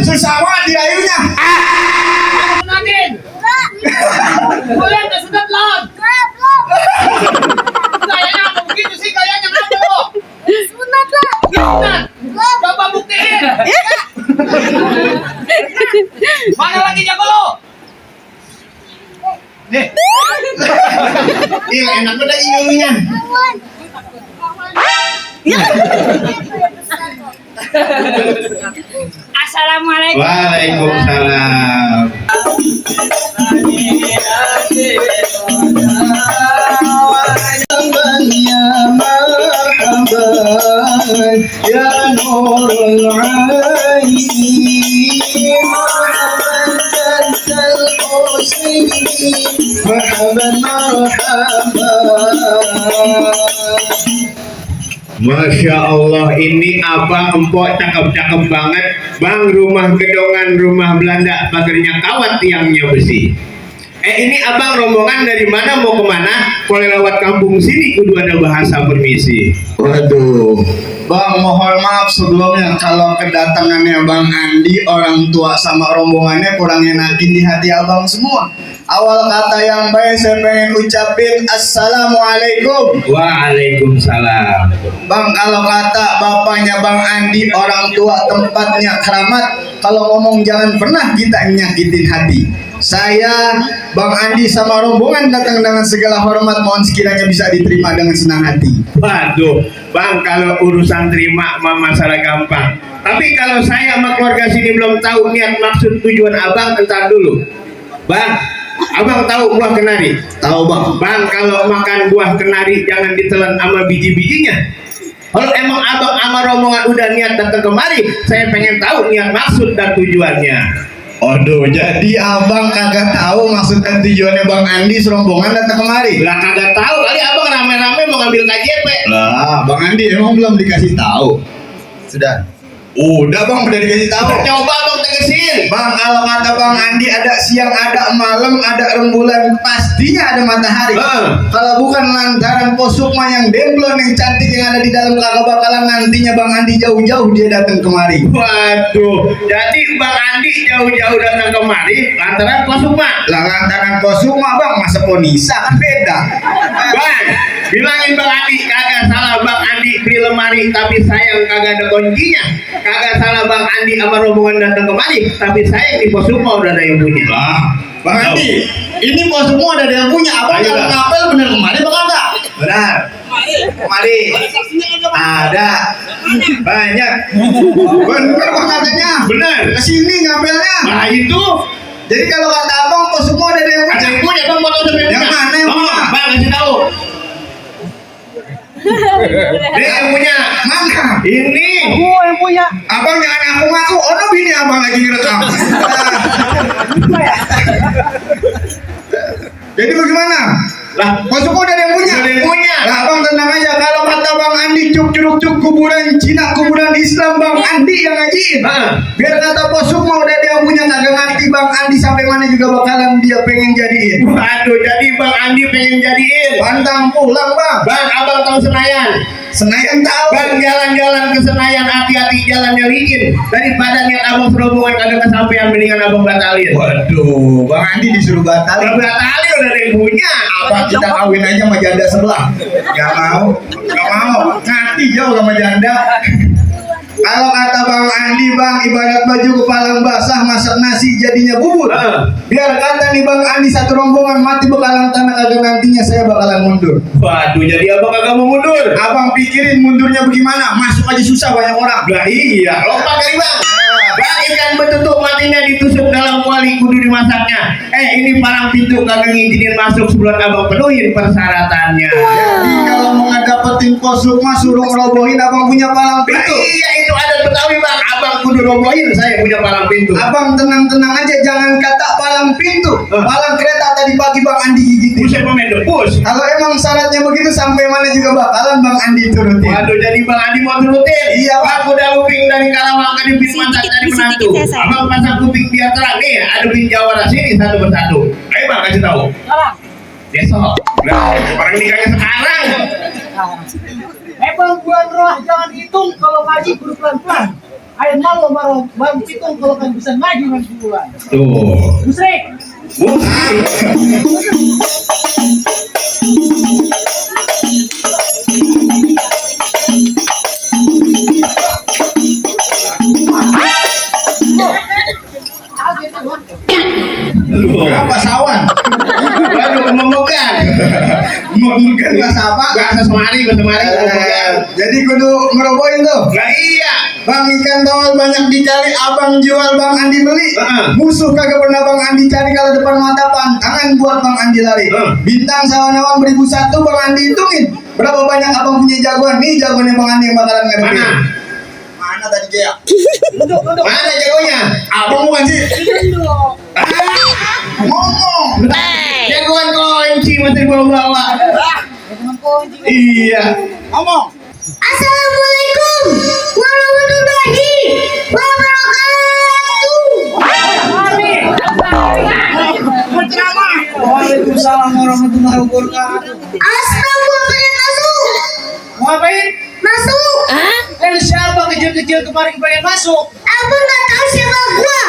Susah banget dirayunya. Natin. Kalian udah sunat belum? Kayaknya apa begitu sih? Kayaknya apa? Sunat lah. Sunat. Coba buktiin. Mana lagi jago lo? Nih. Enak udah iunya. Assalamualaikum. Waalaikumsalam. Ya nurul Masya Allah, ini abang empok cakep-cakep banget. Bang, rumah gedongan, rumah Belanda, pagarnya kawat, tiangnya besi. Ini abang rombongan dari mana mau kemana? Kalau lewat kampung sini kudu ada bahasa permisi. Waduh, Bang, mohon maaf sebelumnya kalau kedatangannya Bang Andi, orang tua sama rombongannya kurang enakin di hati abang semua. Awal kata yang baik saya pengen ucapin Assalamualaikum. Waalaikumsalam. Bang, kalau kata bapaknya Bang Andi, orang tua tempatnya keramat. Kalau ngomong jangan pernah kita nyakitin hati. Saya, Bang Andi sama rombongan datang dengan segala hormat, mohon sekiranya bisa diterima dengan senang hati. Waduh, Bang, kalau urusan terima mah masalah gampang. Tapi kalau saya sama keluarga sini belum tahu niat maksud tujuan abang, entar dulu. Bang, abang tahu buah kenari? Tahu Bang. Bang, kalau makan buah kenari jangan ditelan sama biji-bijinya. Kalau emang abang sama rombongan udah niat datang kemari, saya pengen tahu niat maksud dan tujuannya. Aduh, jadi abang kagak tahu maksud dan tujuannya Bang Andi serombongan datang kemari? Lah kagak tahu, kali abang rame-rame mau ngambil KJP. Lah, Bang Andi emang belum dikasih tahu. Sudah. Udah Bang, udah dikasih tahu. Coba Bang tegesin. Bang, kalau kata Bang Andi ada siang, ada malam, ada rembulan, pastinya ada matahari. Kalau bukan lantaran Posukma yang demplon yang cantik yang ada di dalam, kagak bakalan nantinya Bang Andi jauh-jauh dia datang kemari. Waduh, jadi Bang Andi jauh-jauh datang kemari lantaran Posukma. Lah lantaran Posukma Bang, masa Ponisa kan beda. Bang, bilangin Bang Andi kagak salah Bang Andi beli lemari tapi sayang kagak ada kuncinya. Kagak salah Bang Andi sama rombongan datang kemari, tapi saya di Posukma udah ada yang punya. Lah, Bang Andi, ini Posukma udah ada yang punya. Abang kalau ngapel bener kemari bakal enggak? Benar. Kemari. Ada. Banyak. Bener Bang katanya. Bener. Kesini ngapelnya. Nah itu. Jadi kalau kata abang Posukma udah ada yang punya. Ada yang punya Bang, foto udah punya. Yang mana yang punya? Bang kasih tahu. Dia yang punya. Mana? Ini. Gua yang punya. Abang jangan ngaku-ngaku. Oh, bini abang lagi ngerekam. Jadi bagaimana? Lah, Posukma udah ada yang punya. Udah yang punya. Lah, abang tenang aja. Kalau kata Bang Andi cuk kuburan Cina, kuburan Islam, Bang Andi yang ngajiin. Biar kata Posukma udah ada yang punya, kagak ngerti Bang Andi sampai mana juga bakalan dia pengen jadiin. Waduh, jadi Bang Andi pengen jadiin. Pantang pulang Bang. Bang, abang tahu Senayan. Senayan tahu. Bang, jalan-jalan ke Senayan hati-hati, jalannya licin. Daripada niat abang serombongan kagak kesampaian, mendingan abang batalin. Waduh, Bang Andi disuruh batalin. Batalin udah ada yang punya. Apa kita kawin aja sama janda sebelah? Gak mau. Ngati jauh sama janda. Kalau kata Bang Andi, Bang, ibarat baju kepalang basah masak nasi jadinya bubur. Biar kata nih Bang Andi satu rombongan mati bekalan tanah, kagak nantinya saya bakalan mundur. Waduh, jadi abang kagak mau mundur? Abang pikirin mundurnya bagaimana? Masuk aja susah banyak orang. Lah iya, lompat kali Bang. Bang, ikan betutuk matinya ditusuk dalam kuali kudu dimasaknya. Ini palang pintu kagak ngizinin masuk sebelum abang penuhin persyaratannya. Jadi kalau mau ngedapetin Posukma suruh ngerobohin abang punya palang pintu. Iya, itu ada Betawi Bang, abang kudu robohin saya punya palang pintu. Abang tenang-tenang aja, jangan kata palang pintu. Palang kereta tadi pagi Bang Andi gigitin. Buset pemain debus. Kalau emang syaratnya begitu sampai mana juga bakalan Bang Andi turutin. Waduh, jadi Bang Andi mau turutin? Iya Bang, udah luping dari Karawang ke Dipin Mata dari menantu. Abang pasang kuping biar terang nih, ada bin jawara sini satu persatu. Ayo Bang kasih tahu. Besok. Nah, orang nikahnya sekarang. Bang, bulan roh jangan hitung, kalau ngaji kudu pelan-pelan. Ayo malu baru bang pitung kalau kan bisa maju nanti bulan. Tuh. Musrik. Apa sawan? Waduh, memegang. Memegang bahasa apa? Bahasa Semari, memegang. Jadi kudu ngerobohin tuh. Nah iya. Bang ikan tawar banyak dicari, abang jual, bang Andi beli. Musuh kagak pernah bang Andi cari, kalau depan mata pantangan buat bang Andi lari. Bintang sawan-awan 1001 bang Andi hitungin. Berapa banyak abang punya jagoan? Nih jagoannya bang Andi yang bakalan ngadepin. Mana? Mana tadi dia? Mana jagonya? Abang bukan sih? Ngomong. Jagoan kunci masih bawa-bawa. Iya. Ngomong. Assalamualaikum warahmatullahi wabarakatuh. Waalaikumsalam warahmatullahi wabarakatuh. Astagfirullah, masuk. Mau ngapain? Masuk. Siapa kecil-kecil kemarin pengen masuk? Aku nggak tahu siapa gua.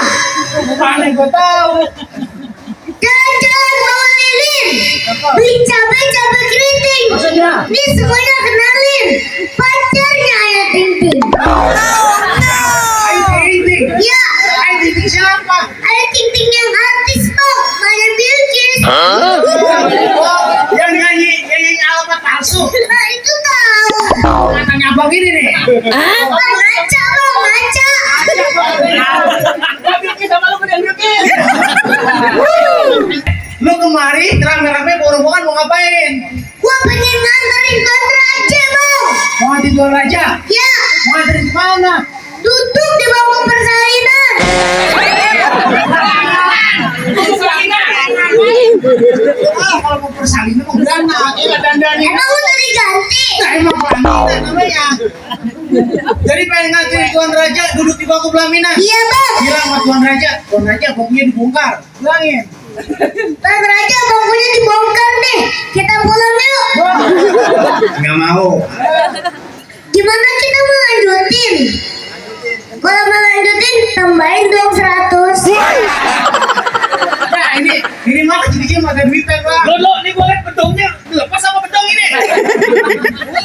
Mana gua tahu. Jalan-jalan bawa lilin. Beli cabai keriting. Maksudnya? Ini semuanya kenalin. Pacarnya Ayu Ting Ting. Ayo Ting. Ya, Ayo Ting siapa? Ayu Ting Ting yang artis tuh. Mana Bilkis. Yang nyanyi alamat palsu. Nah, itu tahu. Katanya abang ini nih. Bang Aca, Bang Aca. Lu kemari rame-rame borong-borongan mau ngapain? Gua pengen nganterin Tuan Raja, Bang. Mau nganterin Tuan Raja? Ya, Mau nganterin kemana? duduk di bangku persalinan. Kalau mau persalinan mau dana, iya dandannya. Emang udah diganti? Nah, emang pelaminan namanya. Jadi pengen nganterin Tuan Raja duduk di bangku pelaminan. Iya, Bang. Bilang sama Tuan Raja bangkunya dibongkar. Bilangin. Tuan Raja, bangkunya dibongkar nih. Kita pulang yuk. Nggak mau. Gimana kita mau lanjutin? Kalau mau lanjutin, tambahin dong 100. Nah ini mah kecil-kecil mah ada duitnya Pak. Lo ini gue liat bedongnya dilepas sama bedong ini.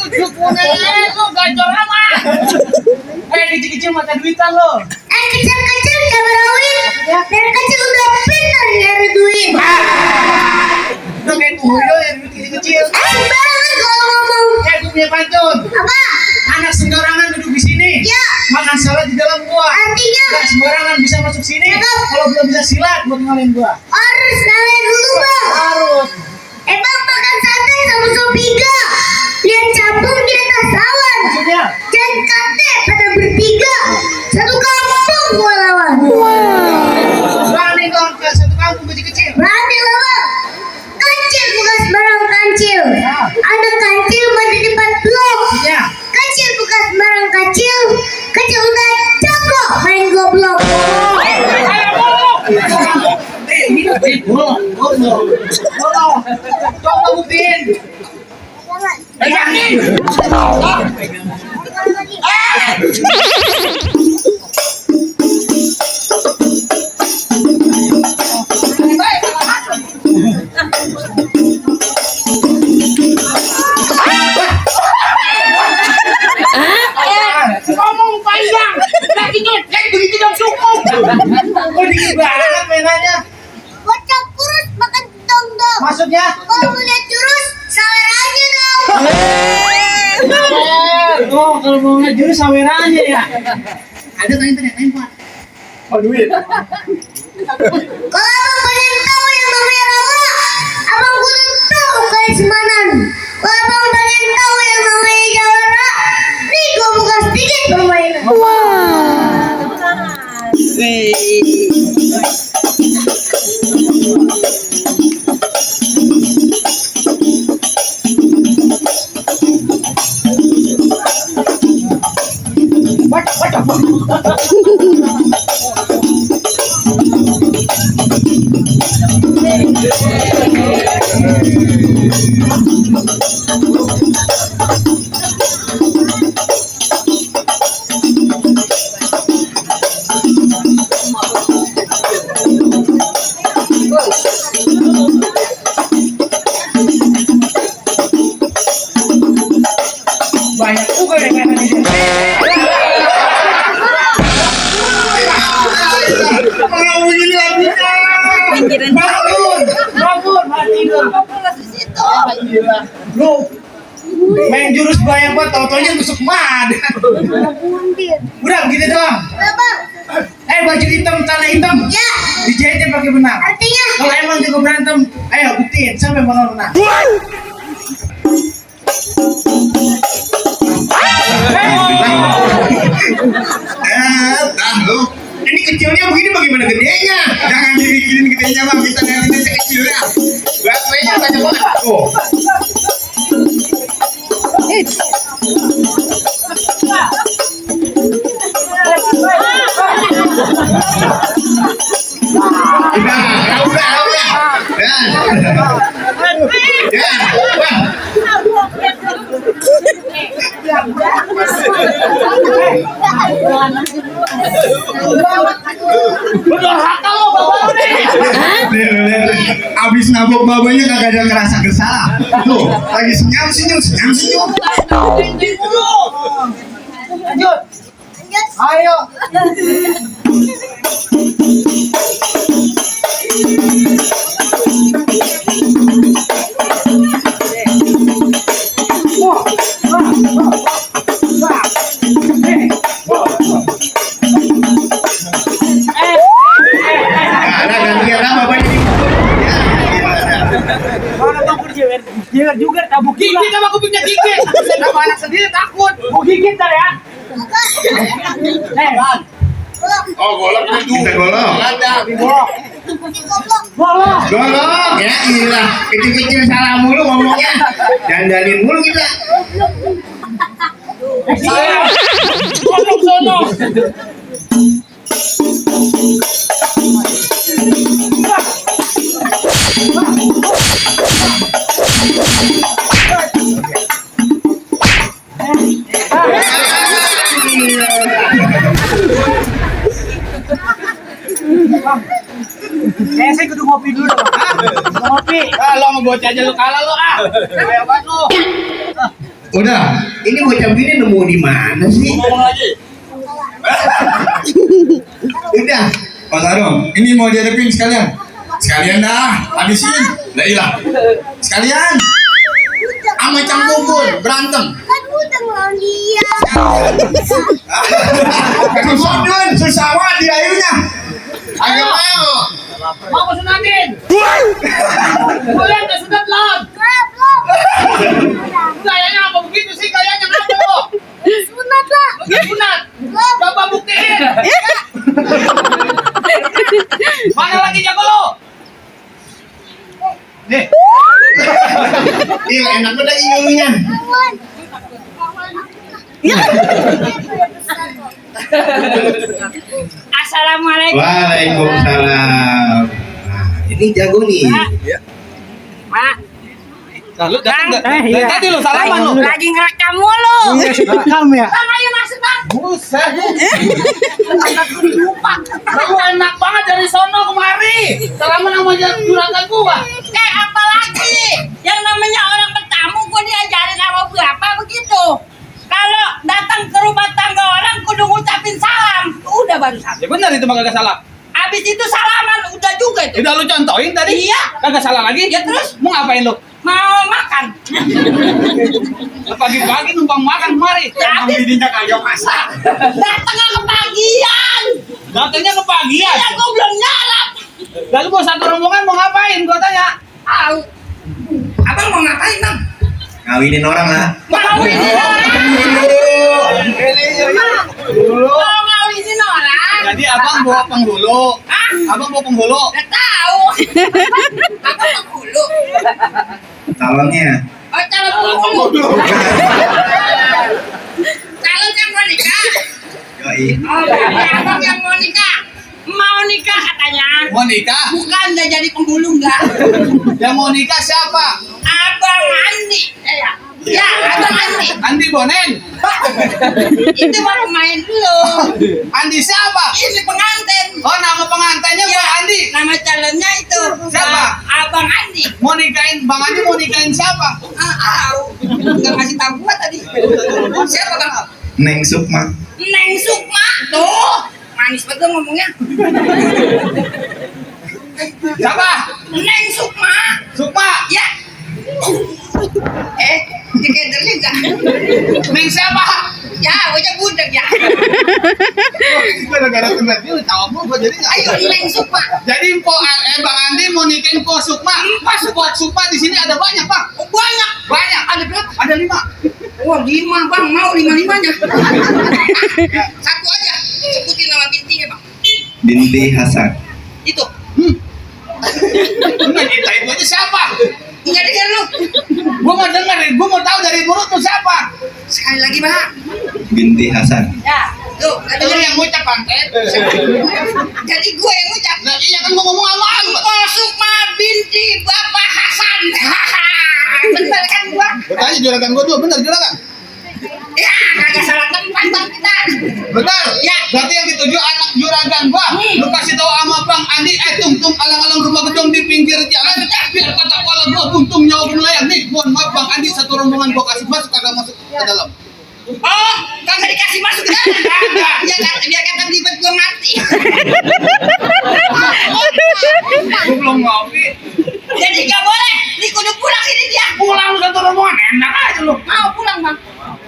Ujuk punya lo gacor amat. Kecil-kecil mah ada duitan lo. Kecil-kecil cabarawin. Dari kecil udah pintar nyari duit. Udah kayak tuyul ya duit kecil-kecil. Sembarangan kalau ngomong. Gue punya pantun. Apa? Anak sembarangan duduk di sini. Ya. Makan salad di dalam gua. Artinya? Gak sembarangan bisa masuk sini. Cakep. Kalau belum bisa silat buat ngalin gua. Harus nalain dulu, Bang. Harus. Bang makan sate sama sop iga. Lihat campur di atas awan. Maksudnya? Dan kate pada bertiga. Satu kampung gua lawan. Berani dong ke satu kampung kecil-kecil. Berani lah, Bang. Kancil bukan sembarang kancil. Ada kancil mah di depan blok. Ya. Kecil bukan sembarang kecil. Kecil udah jago main goblok. Ini coba buktiin. Pegangin. Ngomong panjang, lagi nyontek begitu dong cukup. Kok dikit banget mainannya? Bocah kurus makan dong. Maksudnya? Kalau mau lihat jurus, sawer aja dong. Oh, kalau mau ngejurus sawerannya ya. Ada kan internet lempar. Oh duit. Kalau abang pengen tahu yang namanya rawa, abang kudu tahu kayak semanan. Kalau abang pengen tahu yang namanya jawara, nih gua buka sedikit permainan. Lu main jurus bayang buat tau-taunya tusuk mad. Udah gitu doang. Bang. Baju hitam, tanah hitam. Ya. Dijahitin pakai benang. Artinya. Kalau emang jago berantem, ayo buktiin sampai bakal menang. Dah lu. Ini kecilnya begini bagaimana gedenya? Jangan dibikinin gedenya bang, kita yang ini kecil ya. Baterainya banyak banget. Oh. Udah. Abis nabok babanya kagak ada kerasa bersalah. Tuh, lagi senyum. Lanjut. Ayo. Gantian apa Bapak ini? Jangan juga tabuk gigit sama kupingnya gigit. Sama anak sendiri takut. Mau gigit ntar ya. Oh, golok itu. Kita golok. Bolong. Golok ya, inilah kecil-kecil salah mulu ngomongnya. Dandanin mulu kita. Bolong sono. Saya kudu ngopi dulu. Ngopi. Lo mau bocah aja lu kalah lo ah. Kayak banget lo. Udah. Ini bocah gini nemu di mana sih? Ngomong lagi. Udah. Pak Tarung, ini mau dihadapin sekalian. Sekalian dah, habisin. Lah ilah. Sekalian. Sama Cangkubur berantem. Kan udah ngelawan dia. Kesodun sesama di ayunya. Agak mau. Mau kesunatin. Boleh kesunat lot. Kayaknya apa begitu sih? Kayaknya apa lo? Sunat lah. Sunat. Coba buktiin. Mana lagi jago lo? Nih. Ini enak banget nyuruhnya. Assalamualaikum. Waalaikumsalam. Nah, ini jago nih. Mak. Lalu dari tadi lo salaman lo. Lagi ngerekam mulu. Rekam ya. Bang, ayo masuk bang. Buset. Lupa. Lu enak banget dari sono kemari. Salaman sama juragan gua. Apa lagi? Yang namanya orang bertamu gua diajarin sama bapak begitu. Kalau datang ke rumah tangga orang kudu ngucapin salam. Udah baru salam. Ya benar itu mah kagak salah. Habis itu salaman udah juga itu. Udah lu contohin tadi? Iya. Kagak salah lagi? Ya terus? Mau ngapain lu? Mau makan. Pagi-pagi numpang makan kemari. Habis Bininya kayak masak. datangnya kepagian. Datangnya kepagian. Iya gua belum nyarap. Lalu mau satu rombongan mau ngapain? Gua tanya. Tahu. Abang mau ngapain bang? Ngawinin orang lah. Mau ngawinin orang. Mau ngawinin orang. Jadi abang bawa penghulu. Hah? Abang bawa penghulu. Nggak tahu. Abang penghulu. Calonnya. Oh calon penghulu. Calon yang mau nikah. Yoi. Oh berarti abang yang mau nikah. Mau nikah katanya. Mau nikah? Bukan udah jadi penghulu enggak. Yang mau nikah siapa? Abang Andi. Ya. Ya, Abang Andi. Andi Bonen. Itu mah pemain dulu. Andi siapa? Ini pengantin. Oh, nama pengantinnya Ya, Bang Andi. nama calonnya itu. Siapa? Abang Andi. Mau nikahin Bang Andi mau nikahin siapa? Tahu. Enggak ngasih tahu gua tadi. Siapa Bang? Neng Sukma. Neng Sukma. Tuh, manis banget ngomongnya. Siapa? Neng Sukma. Sukma. Ya. Dikeder juga. Neng siapa? Ya, wajah budak ya. Gara-gara temen dia tahu apa gua jadi nggak. Ayo Neng Sukma. Jadi Bang Andi mau nikahin Po Sukma. Pas Po Sukma di sini ada banyak, Pak. Oh, banyak. Banyak. Ada berapa? Ada 5. Wah, 5 bang, mau 5-5-nya. Satu aja. Sebutin nama bintinya bang. Binti Hasan. Itu. Enggak kita itu aja siapa? Enggak dengar lu. Gua mau dengar, gua mau tahu dari mulutmu siapa. Sekali lagi bang. Binti Hasan. Ya. Tuh, ada Lu yang ngucap Bangket. Jadi gue yang ngucap. Nah, iya kan gua ngomong sama lu. Po Sukma binti Bapak Hasan. Bener kan gua? Bertanya juragan gua dulu, benar juragan? Ya, kagak salah tempat bang kita. Benar. Ya. Berarti yang dituju anak juragan gua. Lu kasih tahu sama Bang Andi, tung alang-alang rumah gedung di pinggir jalan. Biar kata kepala gua buntung nyawa melayang. Nih, mohon maaf Bang Andi, satu rombongan gua kasih masuk kagak masuk ke dalam. Oh, kagak dikasih masuk ke dalam. Kagak. Ya kata biar kata belibet gua mati. Gua belum ngopi. Jadi gak boleh. Nih kudu pulang ini dia. Pulang lu satu rombongan, enak aja lu. Mau pulang bang?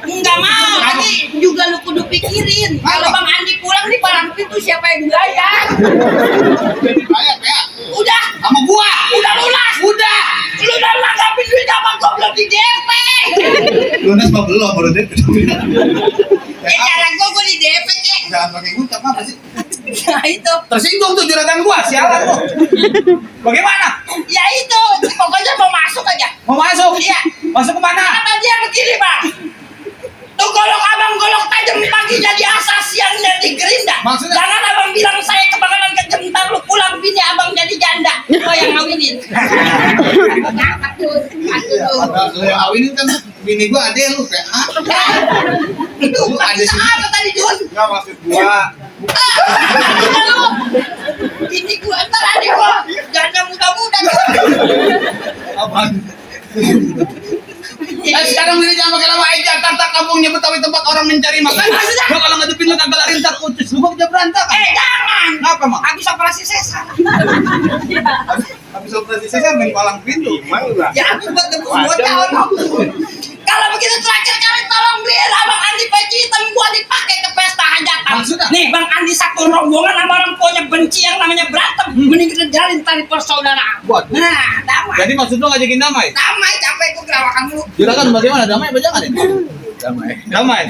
Enggak mau. Tapi juga lu kudu pikirin. Kalau Apa? Bang Andi pulang di palang pintu siapa yang bayar? Jadi bayar ya. Udah. Sama gua. Udah lunas. Udah. Lu udah nanggapin duit apa gua belum di DP? Lunas mah belum baru deh. Ya jalan gua di DP kek. Jangan pakai ngucap apa sih? Ya itu. Tersinggung tuh juragan gua, sialan lu. Bagaimana? Ya itu. Pokoknya mau masuk aja. Mau masuk? Iya. Masuk ke mana? Kata dia begini bang. Tuh golok abang golok tajam paginya di asas siangnya di gerinda. Maksudnya? Jangan abang bilang saya kebakaran kejentar lu pulang bini abang jadi janda. Oh yang ngawinin. Ngangkat tuh. Lu yang awinin kan bini gua ade lu kayak ah. Itu Ada ada sih. apa tadi Jun? Enggak maksud gua. Lu. Bini gua ntar adik gua. Janda muda-muda. Apaan? Sekarang bini jangan pakai lama aja. Jakarta kampungnya Betawi tempat orang mencari makan. Maksudnya? Gua kalau ngadepin lu kagak lari ntar ucus lu gua kerja berantakan. Jangan. Kenapa, Mak? Habis operasi sesar. Habis operasi saya main palang pintu. Ya aku buat tebus bocah. Kalau begitu terakhir kali tolong beliin abang Andi peci hitam gua dipakai ke pesta hajatan. Maksudnya? Nih Bang Andi satu rombongan sama orang tuanya benci yang namanya berantem. Mending kita jalin tali persaudaraan. Waduh. Nah, damai. Jadi maksud lu ngajakin damai? Damai capek gua gerawakan dulu. Juragan bagaimana? Damai apa jangan ya? Damai. Damai.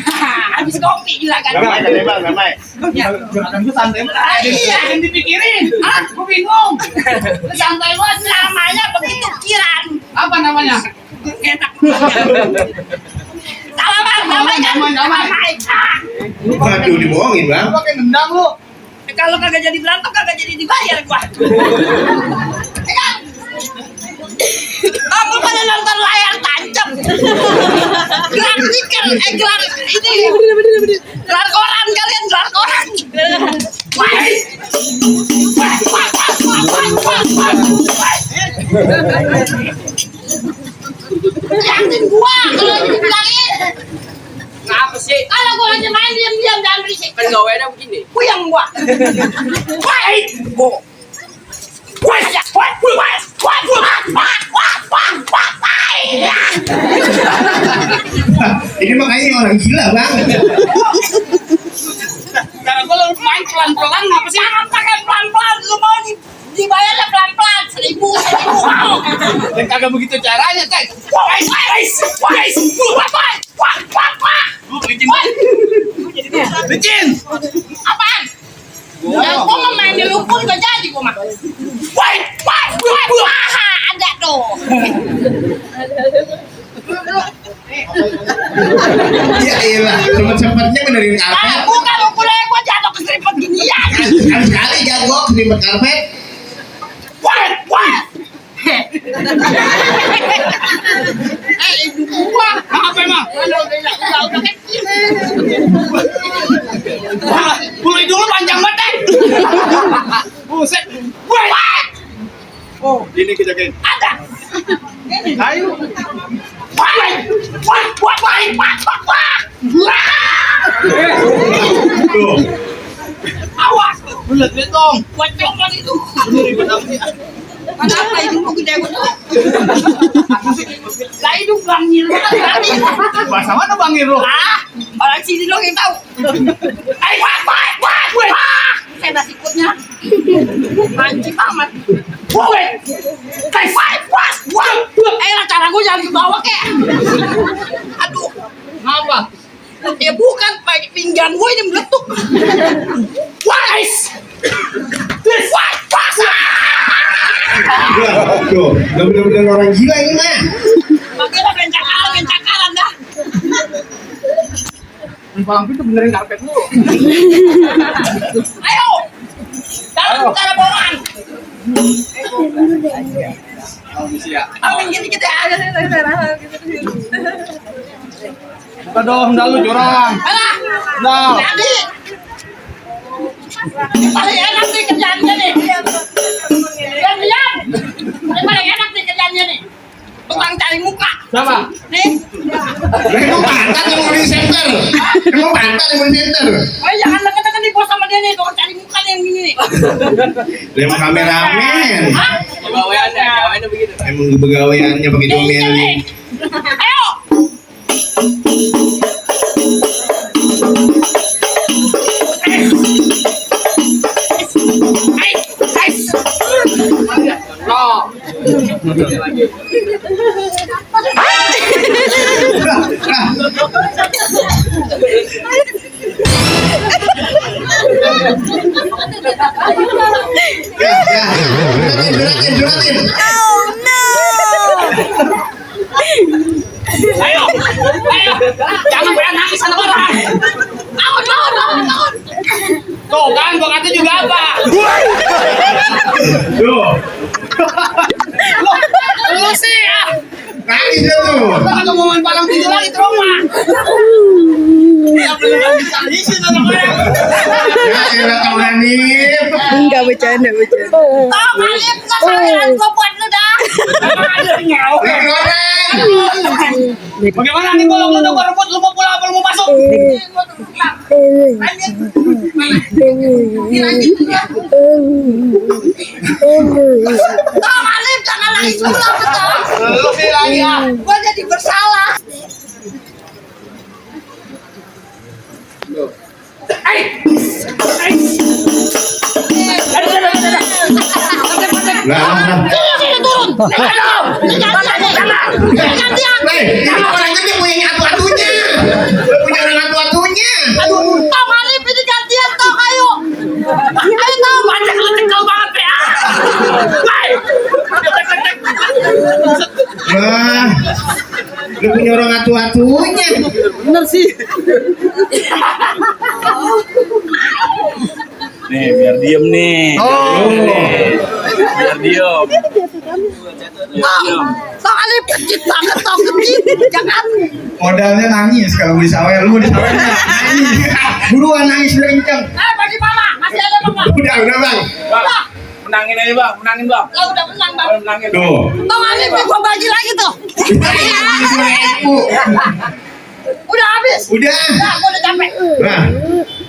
Habis kopi juragan. Damai. Ya. Juragan gua santai banget. Ah, iya. Yang dipikirin. Ah, gua bingung. Santai banget namanya begitu kiran. Apa namanya? Enak. Salah bang, damai kan? Damai. Ah. Waduh dibohongin bang. Lu pakai nendang lu. Kalau kagak jadi berantem kagak jadi dibayar gua. Ya kan? Aku pada nonton layar tancap. Gelar stiker, gelar ini. Gelar koran kalian, gelar koran. Wah. Wah, wah, wah, wah, wah, wah, wah. Liatin gua kalau dibilangin. Ngapa sih? Kalau gua hanya main diam-diam dan berisik. Kan gaweannya begini. Puyeng gua. Wah, gua. Wah, ya, wah, wah, wah, wah, wah, wah, wah, wah, wah. Ini makanya orang gila bang. Karena gua lu main pelan-pelan, ngapa sih? Jangan pakai pelan-pelan, lu mau dibayarnya pelan-pelan, 1.000. Dan kagak begitu caranya, Tay. Wah, wah, wah, wah, wah, wah. Lu licin. Licin. Apaan? Ya, gua mah main di lumpur gak jadi gua mah. Wah, wah, wah, wah, ada tuh. Ya iyalah, sempet-sempetnya benerin karpet. Aku kalau kuliah gua jatuh ke seripet ginian. Sekali-sekali jago keripet karpet. Wah, wah. Ibu gua. Apa emang? Udah kecil. Mulai dulu panjang banget. Buset. Wah, Oh, ini kejagain. ada. Ayo. Wah, wah, wah, wah, wah, wah. Tuh. Awas. Bulat dong. Gua coba itu. Ini ribet apa sih? Kenapa itu gua gede gua tuh? Lah itu bangir tadi. Bahasa mana bangir lo? Orang sini dong yang tahu. Wah. Saya nasi ikutnya. Mancing amat. Woi. Kayak wah. Cara gue jangan dibawa kek. Aduh. Ngapa? Ya bukan pakai pinggan gue ini meletup. Wais. Wah. Tuh, bener-bener orang gila ini mah. Makanya bencakalan dah. Palang itu benerin karpet lu. Ayo. Dalam cara bawaan. Amin gitu ada. Buka dong, lu curang. Alah. Nah. Jadi. Paling enak nih kerjaannya nih. Diam. Paling enak nih kerjaannya nih. Tukang cari muka. Siapa? Nih. Emang pantat yang mau di center. Oh jangan deket-deket nih bos sama dia nih. Tukang cari muka nih yang gini nih. Emang kameramen. Hah? Gawainnya begitu. Emang pegawaiannya pakai Iya domel. nih. Ayo. Juratin. Ayo. Jangan pernah nangis sama orang. Lawan. Tuh kan, gua kata juga apa? Tuh, Lu sih ya. nangis dia tuh. Kalau mau main palang pintu lagi trauma. Ya beneran bisa isi orang. Ya elah Kang Hanif. Enggak bercanda. Tahu kalian kesalahan gua buat lu dah. Ada nyawa. Bagaimana nih kalau lu udah rebut lu mau pulang apa lu mau masuk? Tahu Alif jangan nangis pulang betul. Lu bilang ya. Gua jadi bersalah. Lah, Sini turun. Jangan dia. ini orang gede punya atu-atunya. Punya orang atu-atunya. Aduh, Tom Alif ini gantian Tom, ayo. Ayo Tom, banyak lu cekal banget ya. Wah, lu punya orang atu-atunya. Bener sih. Nih, biar diem nih. Oh. Biar diem. Tom Alif kecil banget Tom, kecil. Jangan. Modalnya nangis kalau mau disawer, lu mau disawernya nangis. Buruan nangis kenceng. Bagi mama, masih ada mama. Udah bang. Udah, Menangin aja bang, menangin bang. lah udah menang bang. Menangin. Tuh. Tom Alif gua bagi lagi tuh. Udah habis. Udah. Udah, gua udah capek. Nah,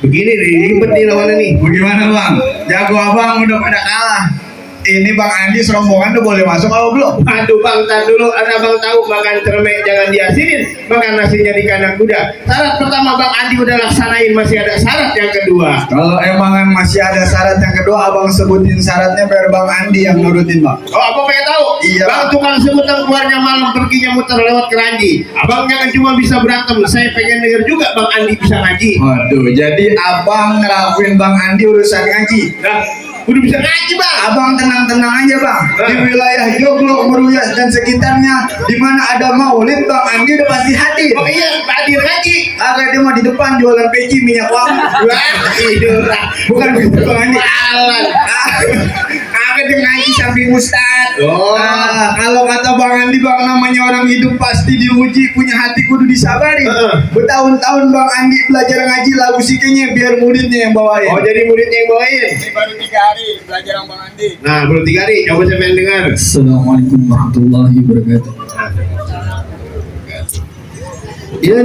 begini ribet nih lawannya nih. Bagaimana bang? Jago abang udah pada kalah. Ini Bang Andi serombongan tuh boleh masuk apa belum? Aduh bang, tar dulu. Ada bang tahu makan cermek jangan diasinin, makan nasinya di kandang kuda. Syarat pertama bang Andi udah laksanain, masih ada syarat yang kedua. Kalau emang masih ada syarat yang kedua, abang sebutin syaratnya biar Bang Andi yang nurutin bang. Oh, abang pengen tahu? Iya. Bang tukang sebutan keluarnya malam, perginya muter lewat keranji. Abang jangan cuma bisa berantem, saya pengen denger juga bang Andi bisa ngaji. Waduh, jadi abang ngelakuin Bang Andi urusan ngaji. Nah, udah bisa ngaji bang. Abang tenang-tenang aja bang. Di wilayah Joglo, Meruyas dan sekitarnya, di mana ada maulid, Bang Andi udah pasti hadir. Oh iya, hadir ngaji. Agak dia mah di depan jualan peci minyak wangi. Wah, itu Bukan gitu Bang Andi. Alan. Agak dia ngaji samping ustad. Oh. Kalau kata Bang Andi bang, namanya orang hidup pasti diuji, punya hati kudu disabari. Bertahun-tahun Bang Andi belajar ngaji, lagu sikenya biar muridnya yang bawain. Oh, jadi muridnya yang bawain. Ini baru 3 hari belajar sama Bang Andi. Nah, belum 3 hari, coba saya pengen dengar. Assalamualaikum warahmatullahi wabarakatuh. Ya